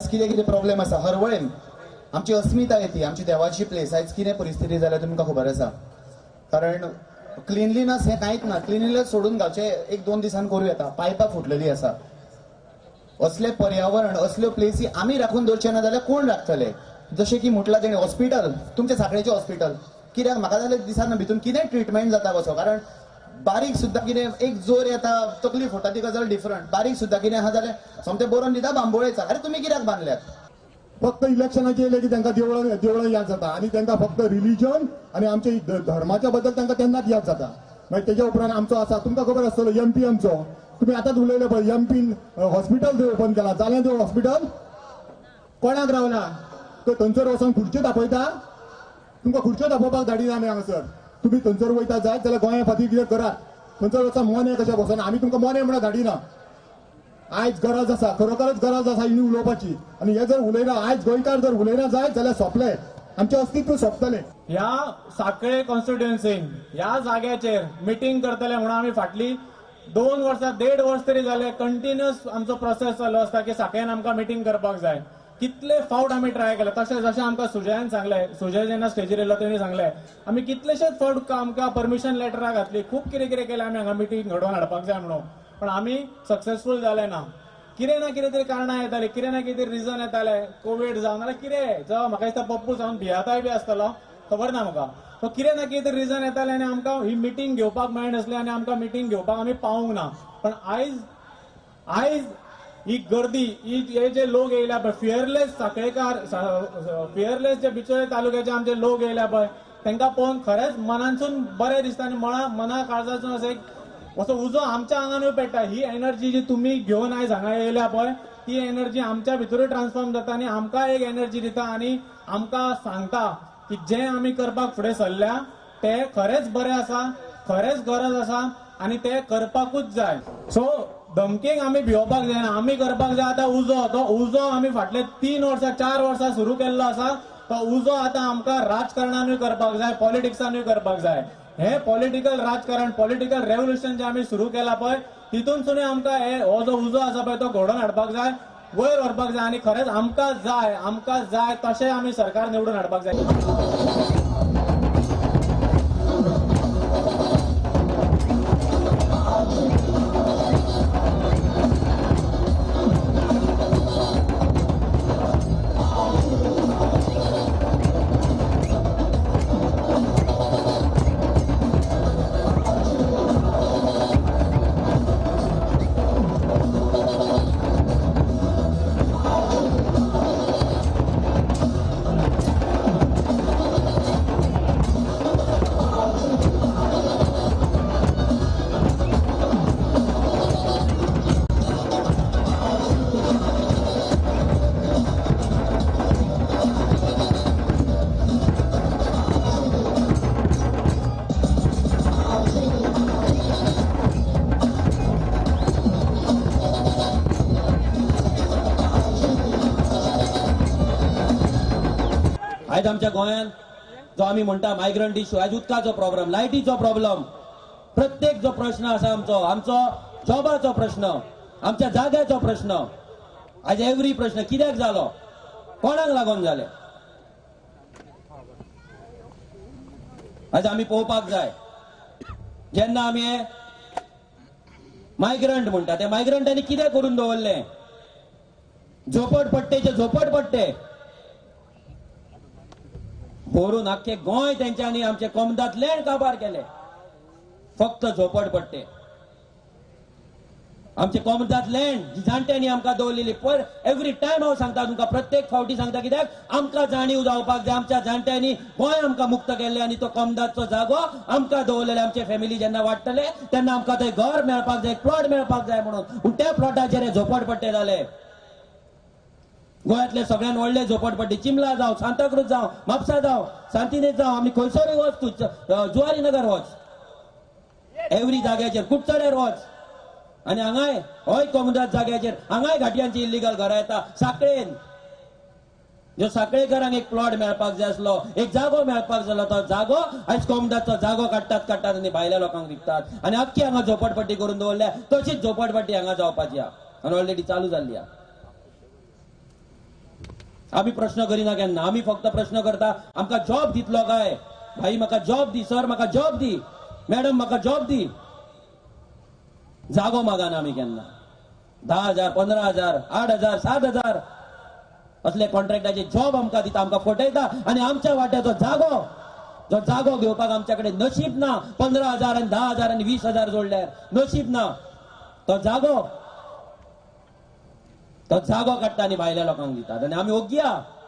आयज कितें कितें प्रॉब्लेम आसा हरवळेन आमची अस्मिताय ती आमची देवाची प्लेस आयज कितें परिस्थिती जाल्या तुमकां खबर आसा. कारण क्लिनलीनस हें कांयच ना. क्लिनलीनस सोडून घालचें एक दोन दिसान करूं येता. पायपां फुटलेली आसा. असलें पर्यावरण असल्यो प्लेसी आमी राखून दवरचे ना जाल्यार कोण राखतले? जशें की म्हटलां तेणें हॉस्पिटल, तुमचें साखळेचें हॉस्पिटल कित्याक म्हाका जाल्यार दिसना भितून कितें ट्रिटमेंट जाता कसो. कारण बारीक सुद्दां कितें एक जोर येता तकली फुटा ती गजाल डिफरंट. बारीक सुद्दां कितें आहा जाल्यार सोमतें बरोवन दिता बांबोळेचा. अरे तुमी कित्याक बांदल्यात? फक्त इलेक्शनाचे येयले की तांकां देवळां देवळां याद जाता आनी तांकां फक्त रिलिजन आनी आमचे धर्माच्या बद्दल तांकां तेन्नाच याद जाता. मागीर तेज्या उपरांत आमचो आसा तुमकां खबर आसतलो एमपी आमचो, तुमी आतांच उलयले पळय एमपीन हॉस्पिटल थंय ओपन केला. जालें तें हॉस्पिटल कोणाक रावला? तो थंयसर वचोन खुर्च्यो दाखयता. तुमकां खुर्च्यो दाखोवपाक धाडिना आमी हांगासर. तुमी थंयसर वयता जायत जाल्यार गोंया खातीर कितें करात. थंयसर वचोन मोने कशें बसोन आमी तुमकां मोने म्हणून धाडिना. आयज गरज आसा, खरोखरच गरज आसा हिणी उलोवपाची. आनी हे जर उलयना आयज गोंयकार जर उलयना जायत जाल्यार सोंपले आमचें अस्तित्व सोंपतलें. ह्या साखळे कॉन्स्टिट्युएन्सीन ह्या जाग्याचेर मिटींग करतले म्हणून आमी फाटली 2 वर्सां 1.5 वर्स तरी जाले कंटिन्युअस आमचो प्रोसेस चालू आसता की साखळेन आमकां मिटींग करपाक जाय. कितले फावट आमी ट्राय केले. तशें जशें आमकां सुजयान सांगलें, सुजय जेन्ना स्टेजीर येयलो तेणी सांगलें आमी कितलेशेच फावट आमकां परमिशन लेटरां घातली, खूब कितें कितें केलें आमी हांगा मिटींग घडोवन हाडपाक जाय म्हणून, पण आमी सक्सेसफूल जाले ना. कितें ना कितें तरी कारणां येतालीं, कितें ना कितें रिजन येताले, कोवीड जावन नाल्यार कितें जावं म्हाका दिसता पप्पू जावन भियाताय बी आसतलो खबर ना म्हाका. सो कितें ना कितें तरी रिजन येतालें आनी आमकां ही मिटींग घेवपाक मेळनासली आनी आमकां मिटींग घेवपाक आमी पावूंक ना. पण आयज आयज ही गर्दी ही हे जे लोक येयल्या पळय फियरलेस साखळेकार, फियरलेस जे बिचोले तालुक्याचे आमचे लोक येयल्या पळय तांकां पळोवन खरेंच मनांतसून बरें दिसता आनी मना काळजासून असो एक असो उजो आमच्या आंगानूय पेट्टा. ही एनर्जी जी तुमी घेवन आयज हांगा येयल्या पळय ती एनर्जी आमच्या भितरूय ट्रान्सफॉर्म जाता आनी आमकां एक एनर्जी दिता आनी आमकां सांगता की जें आमी करपाक फुडें सरल्या तें खरेंच बरें आसा, खरेंच गरज आसा आनी तें करपाकूच जाय. सो धमकीक आमी भिवपाक जायना, आमी करपाक जाय आतां उजो. तो उजो आमी फाटले 3 वर्सां 4 वर्सां सुरू केल्लो आसा. तो उजो आतां आमकां राजकारणानूय करपाक जाय, पॉलिटिक्सानूय करपाक जाय. हे पॉलिटिकल राजकारण, पॉलिटिकल रेव्होल्युशन जे आमी सुरू केला पळय तितूनसूनय आमकां हे हो जो उजो आसा पळय तो घडोवन हाडपाक जाय, वयर व्हरपाक जाय आनी खरेंच आमकां जाय, आमकां जाय तशें आमी सरकार निवडून हाडपाक जाय. आयज आमच्या गोंयांत जो आमी म्हणटा मायग्रंट इश्यू, आयज उदकाचो प्रॉब्लम, लायटीचो प्रॉब्लम, प्रत्येक जो प्रश्न आसा आमचो, आमचो जॉबाचो प्रश्न, आमच्या जाग्याचो प्रश्न, आयज एवरी प्रश्न कित्याक जालो, कोणाक लागून जाले, आयज आमी पळोवपाक जाय. जेन्ना आमी मायग्रंट म्हणटा ते मायग्रंटांनी कितें करून दवरलें? झोपडपट्टेचे झोपडपट्टे भरून आख्खे गोंय तेंच्यांनी आमचे कोमदांतल्यान काबार केले. फक्त झोपडपट्टे आमचे कोमदांत लँड जी जाणट्यांनी आमकां दवरलेली. पर एवरी टायम हांव सांगता तुमकां, प्रत्येक फावटी सांगता, कित्याक आमकां जाणीव जावपाक जाय आमच्या जाणट्यांनी गोंय आमकां मुक्त केल्लें आनी तो कोमदाचो जागो आमकां दवरलेले. आमचे फॅमिली जेन्ना वाडटले तेन्ना आमकां थंय घर मेळपाक जाय, प्लॉट मेळपाक जाय म्हणून. पूण त्या प्लॉटाचेर हे झोपडपट्टे जाले. गोंयांतले सगळ्यात व्हडले झोपडपट्टी चिमला जावं, सांताक्रूज जावं, म्हापसा जावं, सांतिनेज जावं, आमी खंयसरूय वच तूं, जुवारी नगर वच, एवरी जाग्याचेर कुडचड्यार वच आनी हांगाय हय कोमुनिदाद जाग्याचेर हांगाय घाटयांची इल्लिगल घरां येता. साखळेन जो साखळेकरांक एक प्लॉट मेळपाक जाय आसलो, एक जागो मेळपाक जाय आसलो, तो जागो आयज कोमुनिदादचो जागो काडटात काडटात आनी भायल्या लोकांक विकतात आनी अख्खी हांगा झोपडपट्टी करून दवरल्या. तशीच झोपडपट्टी हांगा जावपाची आहा आनी ऑलरेडी चालू जाल्ली आहा. आमी प्रश्न करिना केन्ना. आमी फक्त प्रश्न करता आमकां जॉब दितलो काय? भाई म्हाका जॉब दी, सर म्हाका जॉब दी, मॅडम म्हाका जॉब दी. जागो मागाना आमी केन्ना. 10,000, 15,000, 8,000, 7,000 असले कॉन्ट्रॅक्टाचे जॉब आमकां दिता, आमकां फटयता आनी आमच्या वाट्याचो जागो, जो जागो घेवपाक आमच्या कडेन नशीब ना. 15,000 आनी 10,000 आनी 20,000 जोडल्यार नशीब ना. तो जागो, तो जागो काडटा आनी भायल्या लोकांक दितात आनी आमी ओग्या.